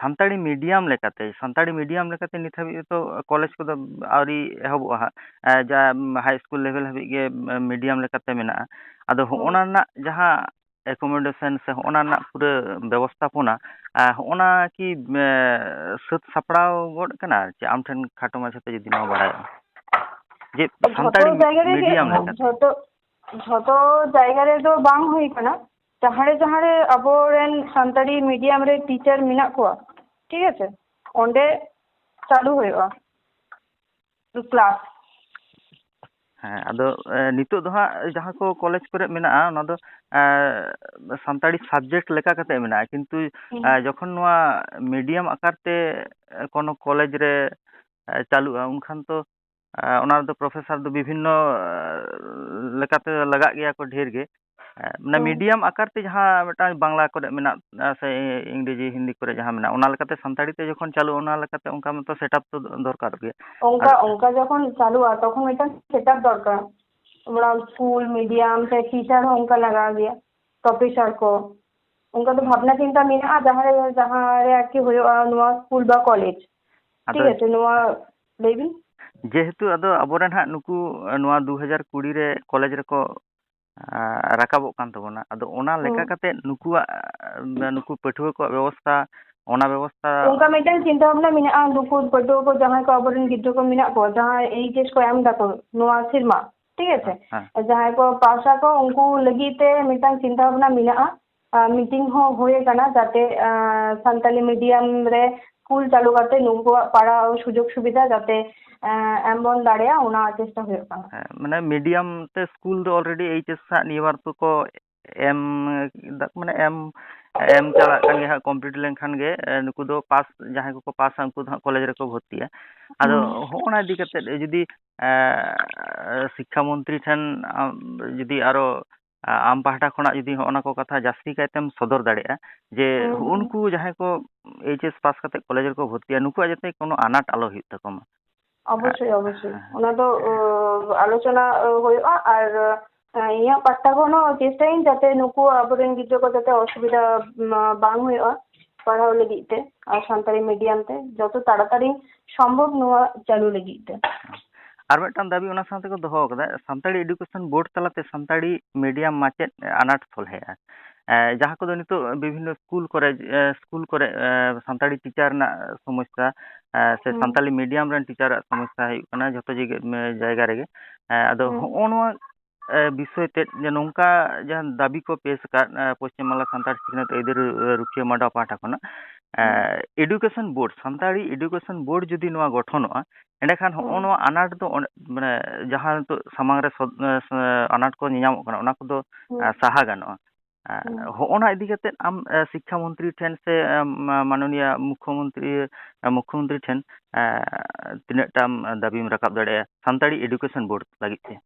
ᱥᱟᱱᱛᱟᱲᱤ medium ᱞᱮᱠᱟᱛᱮ, ᱥᱟᱱᱛᱟᱲᱤ medium ᱞᱮᱠᱟᱛᱮ ᱱᱤᱛ ᱦᱟᱹᱵᱤᱡ ᱛᱚ ᱠᱚᱞᱮᱡᱽ ᱠᱚᱫᱚ ᱟᱹᱣᱨᱤ ᱮᱦᱚᱵᱚᱜᱼᱟ ᱦᱟᱸᱜ, ᱡᱟ high school level ᱦᱟᱹᱵᱤᱡ ᱜᱮ medium ᱞᱮᱠᱟᱛᱮ ᱢᱮᱱᱟᱜᱼᱟ᱾ ᱟᱫᱚ ᱦᱚᱸᱜᱼᱚᱱᱟ ᱨᱮᱱᱟᱜ ᱡᱟᱦᱟᱸ accommodation ᱥᱮ ᱦᱚᱸᱜᱼᱚᱱᱟ ᱨᱮᱱᱟᱜ ᱯᱩᱨᱟᱹ ᱵᱮᱵᱚᱥᱛᱷᱟᱯᱚᱱᱟ, ᱦᱚᱸᱜᱼᱚᱱᱟ ᱠᱤ ᱥᱟᱹᱛ ᱥᱟᱯᱲᱟᱣ ᱜᱚᱫ ᱠᱟᱱᱟ? ᱪᱮ ᱟᱢ ᱴᱷᱮᱱ ᱠᱷᱟᱴᱚ ᱢᱟᱪᱷᱟᱛᱮ ᱡᱩᱫᱤ ᱱᱚᱣᱟ ᱵᱟᱲᱟᱭᱚᱜᱼᱟ ᱡᱮ ᱡᱷᱚᱛᱚ ᱥᱟᱱᱛᱟᱲᱤ ᱡᱟᱭᱜᱟ ᱨᱮᱜᱮ medium ᱞᱮᱠᱟᱛᱮ? ᱡᱷᱚᱛᱚ ᱡᱷᱚᱛᱚ ᱡᱟᱭᱜᱟ ᱨᱮᱫᱚ ᱵᱟᱝ ᱦᱩᱭ ᱠᱟᱱᱟ᱾ ᱡᱟᱦᱟᱸ ᱨᱮ ᱡᱟᱦᱟᱸ ᱨᱮ ᱟᱵᱚᱨᱮᱱ ᱥᱟᱱᱛᱟᱲᱤ medium ᱨᱮ teacher ᱢᱮᱱᱟᱜ ᱠᱚᱣᱟ, ᱴᱷᱤᱠ ᱟᱪᱷᱮ, ᱚᱸᱰᱮ ᱪᱟᱹᱞᱩ ᱦᱩᱭᱩᱜᱼᱟ class᱾ ᱦᱮᱸ, ᱟᱫᱚ ᱱᱤᱛᱚᱜ ᱫᱚ ᱦᱟᱸᱜ ᱡᱟᱦᱟᱸ ᱠᱚ ᱠᱚᱞᱮᱡᱽ ᱠᱚᱨᱮ ᱢᱮᱱᱟᱜᱼᱟ, ᱚᱱᱟ ᱫᱚ ᱥᱟᱱᱛᱟᱲᱤ subject ᱞᱮᱠᱟ ᱠᱟᱛᱮ ᱢᱮᱱᱟᱜᱼᱟ, ᱠᱤᱱᱛᱩ ᱡᱚᱠᱷᱚᱱ ᱱᱚᱣᱟ medium ᱟᱠᱟᱨ ᱛᱮ ᱠᱳᱱᱳ ᱠᱚᱞᱮᱡᱽ ᱨᱮ ᱪᱟᱹᱞᱩᱜᱼᱟ, ᱩᱱᱠᱷᱟᱱ ᱛᱚ ᱚᱱᱟ ᱨᱮᱫᱚ professor ᱫᱚ ᱵᱤᱵᱷᱤᱱᱱᱚ ᱞᱮᱠᱟᱛᱮ ᱞᱟᱜᱟᱜ ᱜᱮᱭᱟ ᱠᱚ ᱰᱷᱮᱨ ᱜᱮ᱾ ᱢᱟᱱᱮ medium ᱟᱠᱟᱨ ᱛᱮ ᱡᱟᱦᱟᱸ ᱢᱤᱫᱴᱟᱝ ᱵᱟᱝᱞᱟ ᱠᱚᱨᱮ ᱢᱮᱱᱟᱜ ᱥᱮ ᱤᱝᱨᱮᱡᱤ ᱦᱤᱱᱫᱤ ᱠᱚᱨᱮ ᱡᱟᱦᱟᱸ ᱢᱮᱱᱟᱜᱼᱟ, ᱚᱱᱟ ᱞᱮᱠᱟᱛᱮ ᱥᱟᱱᱛᱟᱲᱤ ᱛᱮ ᱡᱚᱠᱷᱚᱱ ᱪᱟᱹᱞᱩᱜᱼᱟ, ᱚᱱᱟ ᱞᱮᱠᱟᱛᱮ ᱚᱱᱠᱟ ᱢᱚᱛᱚ setup ᱫᱚ ᱫᱚᱨᱠᱟᱨᱚᱜ ᱜᱮᱭᱟ᱾ ᱚᱱᱠᱟ ᱚᱱᱠᱟ ᱡᱚᱠᱷᱚᱱ ᱪᱟᱹᱞᱩᱜᱼᱟ, ᱛᱚᱠᱷᱚᱱ ᱢᱤᱫᱴᱟᱝ setup ᱫᱚᱨᱠᱟᱨ, ᱚᱱᱟ school medium ᱥᱮ teacher ᱦᱚᱸ ᱚᱱᱠᱟ ᱞᱟᱜᱟᱣ ᱜᱮᱭᱟ, professor ᱠᱚ᱾ ᱚᱱᱠᱟ ᱫᱚ ᱵᱷᱟᱵᱽᱱᱟ ᱪᱤᱱᱛᱟ ᱢᱮᱱᱟᱜᱼᱟ, ᱡᱟᱦᱟᱸ ᱨᱮ ᱡᱟᱦᱟᱸ ᱨᱮ ᱟᱨᱠᱤ ᱦᱩᱭᱩᱜᱼᱟ ᱱᱚᱣᱟ school ᱵᱟ ᱠᱚᱞᱮᱡᱽ, ᱴᱷᱤᱠ ᱟᱪᱷᱮ, ᱱᱚᱣᱟ ᱞᱟᱹᱭ ᱵᱤᱱ᱾ ᱡᱮᱦᱮᱛᱩ ᱟᱫᱚ ᱟᱵᱚᱨᱮᱱ ᱦᱟᱸᱜ ᱱᱩᱠᱩ ᱱᱚᱣᱟ ᱫᱩ ᱦᱟᱡᱟᱨ ᱠᱩᱲᱤ ᱨᱮ ᱠᱚᱞᱮᱡᱽ ᱨᱮᱠᱚ ᱨᱟᱠᱟᱵᱚᱜ ᱠᱟᱱ ᱛᱟᱵᱚᱱᱟ, ᱟᱫᱚ ᱚᱱᱟ ᱞᱮᱠᱟ ᱠᱟᱛᱮ ᱱᱩᱠᱩᱣᱟᱜ, ᱱᱩᱠᱩ ᱯᱟᱹᱴᱷᱩᱣᱟᱹ ᱠᱚᱣᱟᱜ ᱵᱮᱵᱚᱥᱛᱷᱟ, ᱚᱱᱟ ᱵᱮᱵᱚᱥᱛᱷᱟ ᱚᱱᱠᱟ ᱢᱤᱫᱴᱟᱝ ᱪᱤᱱᱛᱟᱹ ᱵᱷᱟᱵᱽᱱᱟ ᱢᱮᱱᱟᱜᱼᱟ, ᱱᱩᱠᱩ ᱯᱟᱹᱴᱷᱩᱣᱟᱹ ᱠᱚ ᱡᱟᱦᱟᱸᱭ ᱠᱚ ᱟᱵᱚᱨᱮᱱ ᱜᱤᱫᱽᱨᱟᱹ ᱠᱚ ᱢᱮᱱᱟᱜ ᱠᱚᱣᱟ, ᱡᱟᱦᱟᱸᱭ H S ᱠᱚ ᱮᱢ ᱫᱟᱠᱚ ᱱᱚᱣᱟ ᱥᱮᱨᱢᱟ, ᱴᱷᱤᱠ ᱟᱪᱷᱮ, ᱡᱟᱦᱟᱸᱭ ᱠᱚ ᱯᱟᱥ ᱟᱠᱚ, ᱩᱱᱠᱩ ᱞᱟᱹᱜᱤᱫ ᱛᱮ ᱢᱤᱫᱴᱟᱝ ᱪᱤᱱᱛᱟᱹ ᱵᱷᱟᱵᱽᱱᱟ ᱢᱮᱱᱟᱜᱼᱟ᱾ ᱢᱤᱴᱤᱝ ᱦᱚᱸ ᱦᱩᱭ ᱟᱠᱟᱱᱟ, ᱡᱟᱛᱮ ᱥᱟᱱᱛᱟᱞᱤ medium ᱨᱮ ᱥᱠᱩᱞ ᱪᱟᱹᱞᱩ ᱠᱟᱛᱮ ᱱᱩᱠᱩᱣᱟᱜ ᱯᱟᱲᱦᱟᱣ ᱥᱩᱡᱳᱜᱽ ᱥᱩᱵᱤᱫᱷᱟ ᱡᱟᱛᱮ, ᱮᱸ, ᱮᱢ ᱵᱚᱱ ᱫᱟᱲᱮᱭᱟᱜ, ᱚᱱᱟ ᱪᱮᱥᱴᱟ ᱦᱩᱭᱩᱜ ᱠᱟᱱᱟ᱾ ᱦᱮᱸ, ᱢᱟᱱᱮ ᱢᱤᱰᱤᱭᱟᱢ ᱛᱮ ᱥᱠᱩᱞ ᱫᱚ already ᱮᱭᱤᱪ ᱮᱥ ᱦᱟᱸᱜ ᱱᱤᱭᱟᱹ ᱵᱟᱨ ᱫᱚᱠᱚ ᱮᱢ ᱫᱟ-, ᱢᱟᱱᱮ ᱮᱢ, ᱮᱢ ᱪᱟᱞᱟᱜ ᱠᱟᱱ ᱜᱮᱭᱟ ᱦᱟᱸᱜ, ᱠᱚᱢᱯᱞᱤᱴ ᱞᱮᱱᱠᱷᱟᱱ ᱜᱮ, ᱮ, ᱱᱩᱠᱩ ᱫᱚ ᱯᱟᱥ, ᱡᱟᱦᱟᱸᱭ ᱠᱚᱠᱚ ᱯᱟᱥᱟ ᱩᱱᱠᱩ ᱫᱚ ᱦᱟᱸᱜ ᱠᱚᱞᱮᱡᱽ ᱨᱮᱠᱚ ᱵᱷᱚᱨᱛᱤᱜᱼᱟ᱾ ᱟᱫᱚ ᱦᱩᱸ᱾ ᱦᱚᱸᱜᱼᱚ ᱱᱟ ᱤᱫᱤ ᱠᱟᱛᱮᱫ ᱡᱩᱫᱤ, ᱮ, ᱥᱤᱠᱠᱷᱟ ᱢᱚᱱᱛᱨᱤ ᱴᱷᱮᱱ, ᱟᱢ, ᱡᱩᱫᱤ ᱟᱨᱚ, ᱟ-, ᱟᱢ ᱯᱟᱦᱴᱟ ᱠᱷᱚᱱᱟᱜ ᱡᱩᱫᱤ ᱦᱚᱸᱜᱼᱚ ᱱᱟ ᱠᱚ ᱠᱟᱛᱷᱟ ᱡᱟᱹᱥᱛᱤ ᱠᱟᱭᱛᱮᱢ ᱥᱚᱫᱚᱨ ᱫᱟᱲᱮᱭᱟᱜᱼᱟ ᱡᱮ ᱦᱩᱸ, ᱦᱩᱸ᱾ ᱩᱱᱠᱩ ᱡᱟᱦᱟᱸᱭ ᱠᱚ ᱮᱭᱤᱪ ᱮᱥ ᱯᱟᱥ ᱠᱟᱛᱮ ᱠᱚᱞᱮᱡᱽ ᱨᱮᱠᱚ ᱵᱷᱚᱨᱛᱤᱜᱼᱟ, ᱱᱩᱠᱩᱣᱟᱜ ᱡᱟᱛᱮ ᱠᱚᱱᱚ ᱟᱱᱟᱴ ᱟᱞᱚ ᱦᱩᱭᱩᱜ ᱛᱟᱠᱚ ᱢᱟ᱾ ᱚᱵᱚᱥᱥᱳᱭ, ᱚᱵᱚᱥᱥᱳᱭ᱾ ᱦᱮᱸ᱾ ᱚᱱᱟ ᱫᱚ, ᱚ, ᱟᱞᱳᱪᱚᱱᱟ, ᱚ, ᱦᱩᱭᱩᱜᱼᱟ᱾ ᱟᱨ, ᱚ, ᱤᱧᱟᱹᱜ ᱯᱟᱦᱴᱟ ᱠᱷᱚᱱ ᱦᱚᱸ ᱪᱮᱥᱴᱟᱭᱟᱹᱧ ᱡᱟᱛᱮ ᱱᱩᱠᱩ ᱟᱵᱚᱨᱮᱱ ᱜᱤᱫᱽᱨᱟᱹ ᱠᱚ ᱡᱟᱛᱮ ᱚᱥᱩᱵᱤᱫᱷᱟ, ᱢᱟ, ᱵᱟᱝ ᱦᱩᱭᱩᱜᱼᱟ ᱯᱟᱲᱦᱟᱣ ᱞᱟᱹᱜᱤᱫ ᱛᱮ, ᱟᱨ ᱥᱟᱱᱛᱟᱲᱤ ᱢᱤᱰᱤᱭᱟᱢ ᱛᱮ ᱡᱚᱛᱚ ᱛᱟᱲᱟᱛᱟᱲᱤ ᱥᱚᱢᱵᱷᱚᱵ ᱱᱚᱣᱟ ᱪᱟᱹᱞᱩ ᱞᱟᱹᱜᱤᱫ ᱛᱮ᱾ ᱟᱨ ᱢᱤᱫᱴᱟᱝ ᱫᱟᱹᱵᱤ ᱚᱱᱟ ᱥᱟᱶᱛᱮ ᱠᱚ ᱫᱚᱦᱚ ᱟᱠᱟᱫᱟ, ᱥᱟᱱᱛᱟᱲᱤ ᱮᱰᱩᱠᱮᱥᱚᱱ ᱵᱳᱨᱰ ᱛᱟᱞᱟᱛᱮ ᱥᱟᱱᱛᱟᱲᱤ ᱢᱤᱰᱤᱭᱟᱢ ᱢᱟᱪᱮᱫ ᱟᱱᱟᱴ ᱥᱚᱞᱦᱮᱜᱼᱟ᱾ ᱮ, ᱡᱟᱦᱟᱸ ᱠᱚᱫᱚ ᱱᱤᱛᱚᱜ ᱵᱤᱵᱷᱤᱱᱱᱚ ᱥᱠᱩᱞ ᱠᱚᱨᱮ, ᱮ, ᱥᱠᱩᱞ ᱠᱚᱨᱮ, ᱮ, ᱥᱟᱱᱛᱟᱲᱤ ᱴᱤᱪᱟᱨ ᱨᱮᱱᱟᱜ ᱥᱚᱢᱚᱥᱥᱟ, ᱮ, ᱥᱮ ᱦᱩᱸ᱾ ᱥᱟᱱᱛᱟᱲᱤ ᱢᱤᱰᱤᱭᱟᱢ ᱨᱮᱱ ᱴᱤᱪᱟᱨᱟᱜ ᱥᱚᱢᱚᱥᱥᱟ ᱦᱩᱭᱩᱜ ᱠᱟᱱᱟ ᱡᱷᱚᱛᱚ ᱡᱮᱜᱮ-, ᱢᱮ-, ᱡᱟᱭᱜᱟ ᱨᱮᱜᱮ᱾ ᱮ, ᱟᱫᱚ ᱦᱩᱸ᱾ ᱦᱚᱸᱜᱼᱚ ᱱᱚᱣᱟ, ᱮ, ᱵᱤᱥᱚᱭ ᱛᱮᱫ ᱡᱮ ᱱᱚᱝᱠᱟ ᱡᱟᱦᱟᱸ ᱫᱟᱹᱵᱤ ᱠᱚ ᱯᱮᱥ ᱟᱠᱟᱫ, ᱮ, ᱯᱚᱥᱪᱤᱢ ᱵᱟᱝᱞᱟ ᱥᱟᱱᱛᱟᱲ ᱥᱤᱠᱷᱱᱟᱹᱛ ᱟᱹᱭᱫᱟᱹᱨᱤ, ᱮ, ᱨᱩᱠᱷᱤᱭᱟᱹ ᱢᱟᱰᱣᱟ ᱯᱟᱦᱴᱟ ᱠᱷᱚᱱᱟᱜ, ᱮ, ᱦᱩᱸ᱾ Education board, Santali education board ᱡᱩᱫᱤ ᱱᱚᱣᱟ ᱜᱚᱴᱷᱚᱱᱚᱜᱼᱟ, ᱮᱸᱰᱮᱠᱷᱟᱱ ᱦᱚᱸᱜᱼᱚ ᱦᱩᱸ᱾ ᱱᱚᱣᱟ ᱟᱱᱟᱴ ᱫᱚ ᱚᱸᱰᱮ, ᱢᱟᱱᱮ, ᱡᱟᱦᱟᱸ ᱱᱤᱛᱚᱜ ᱥᱟᱢᱟᱝ ᱨᱮ ᱥᱚᱫ-, ᱮ, ᱥᱮ ᱟᱱᱟᱴ ᱠᱚ ᱧᱮᱧᱟᱢᱚᱜ ᱠᱟᱱᱟ, ᱚᱱᱟ ᱠᱚᱫᱚ, ᱦᱩᱸ᱾ ᱮ, ᱥᱟᱦᱟ ᱜᱟᱱᱚᱜᱼᱟ᱾ ᱮ, ᱦᱩᱸ᱾ ᱦᱚᱸᱜᱼᱚ ᱱᱟ ᱤᱫᱤ ᱠᱟᱛᱮᱫ ᱟᱢ, ᱮ, ᱥᱤᱠᱠᱷᱟ ᱢᱚᱱᱛᱨᱤ ᱴᱷᱮᱱ ᱥᱮ, ᱮ, ᱢᱟ-, ᱢᱟᱱᱚᱱᱤᱭᱟ ᱢᱩᱠᱷᱭᱚᱢᱚᱱᱛᱨᱤ, ᱮ, ᱢᱩᱠᱷᱭᱚᱢᱚᱱᱛᱨᱤ ᱴᱷᱮᱱ, ᱮ, ᱛᱤᱱᱟᱹᱜ ᱴᱟᱢ ᱫᱟᱹᱵᱤᱢ ᱨᱟᱠᱟᱵ ᱫᱟᱲᱮᱭᱟᱜᱼᱟ ᱥᱟᱱᱛᱟᱲᱤ ᱮᱰᱩᱠᱮᱥᱚᱱ ᱵᱳᱨᱰ ᱞᱟᱹᱜᱤᱫ ᱛᱮ?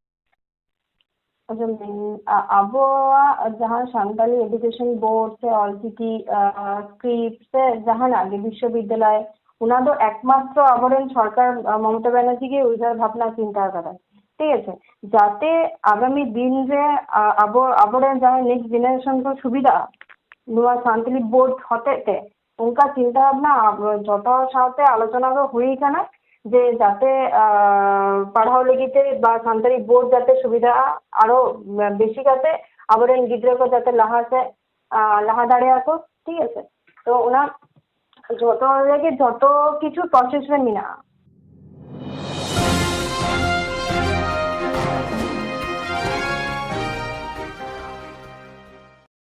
ᱟᱸᱡᱚᱢ ᱢᱮ, ᱟ-, ᱟᱵᱚᱣᱟᱜ ᱡᱟᱦᱟᱸ ᱥᱟᱱᱛᱟᱲᱤ ᱮᱰᱩᱠᱮᱥᱚᱱ ᱵᱳᱨᱰ ᱥᱮ ᱚᱞᱪᱤᱠᱤ, ᱟ, ᱥᱠᱨᱤᱯᱴ ᱥᱮ ᱡᱟᱦᱟᱱᱟᱜ ᱜᱮ ᱵᱤᱥᱥᱚᱵᱤᱫᱽᱫᱟᱞᱚᱭ, ᱚᱱᱟ ᱫᱚ ᱮᱠᱢᱟᱛᱨᱚ ᱟᱵᱚᱨᱮᱱ ᱥᱚᱨᱠᱟᱨ, ᱟ, ᱢᱚᱢᱚᱛᱟ ᱵᱟᱱᱟᱨᱡᱤ ᱜᱮ ᱩᱭᱦᱟᱹᱨ ᱵᱷᱟᱵᱽᱱᱟ ᱪᱤᱱᱛᱟ ᱟᱠᱟᱫᱟᱭ, ᱴᱷᱤᱠ ᱟᱪᱷᱮ? ᱡᱟᱛᱮ ᱟᱜᱟᱢᱤ ᱫᱤᱱ ᱨᱮ, ᱟ-, ᱟᱵᱚ, ᱟᱵᱚᱨᱮᱱ ᱡᱟᱦᱟᱸᱭ ᱱᱮᱠᱥᱴ ᱡᱮᱱᱟᱨᱮᱥᱚᱱ ᱠᱚ ᱥᱩᱵᱤᱫᱷᱟᱜᱼᱟ ᱱᱚᱣᱟ ᱥᱟᱱᱛᱟᱲᱤ ᱵᱳᱨᱰ ᱦᱚᱛᱮᱡ ᱛᱮ, ᱚᱱᱠᱟ ᱪᱤᱱᱛᱟ ᱵᱷᱟᱵᱽᱱᱟ ᱟᱵᱚ ᱡᱚᱛᱚ ᱥᱟᱶᱛᱮ ᱟᱞᱳᱪᱚᱱᱟ ᱫᱚ ᱦᱩᱭ ᱠᱟᱱᱟ ᱡᱮ ᱡᱟᱛᱮ, ᱟ, ᱯᱟᱲᱦᱟᱣ ᱞᱟᱹᱜᱤᱫ ᱛᱮ ᱵᱟ ᱥᱟᱱᱛᱟᱲᱤ ᱵᱳᱨᱰ ᱡᱟᱛᱮ ᱥᱩᱵᱤᱫᱷᱟᱜᱼᱟ, ᱟᱨᱚ ᱵᱮᱥᱤ ᱠᱟᱛᱮ ᱟᱵᱚᱨᱮᱱ ᱜᱤᱫᱽᱨᱟᱹ ᱠᱚ ᱡᱟᱛᱮ ᱞᱟᱦᱟ ᱥᱮᱫ, ᱟ, ᱞᱟᱦᱟ ᱫᱟᱲᱮᱭᱟᱜᱼᱟ ᱠᱚ, ᱴᱷᱤᱠ ᱟᱪᱷᱮ? ᱛᱚ ᱚᱱᱟ ᱡᱚᱛᱚ ᱨᱮᱜᱮ ᱡᱚᱛᱚ ᱠᱤᱪᱷᱩ ᱯᱨᱚᱥᱮᱥ ᱨᱮ ᱢᱮᱱᱟᱜᱼᱟ,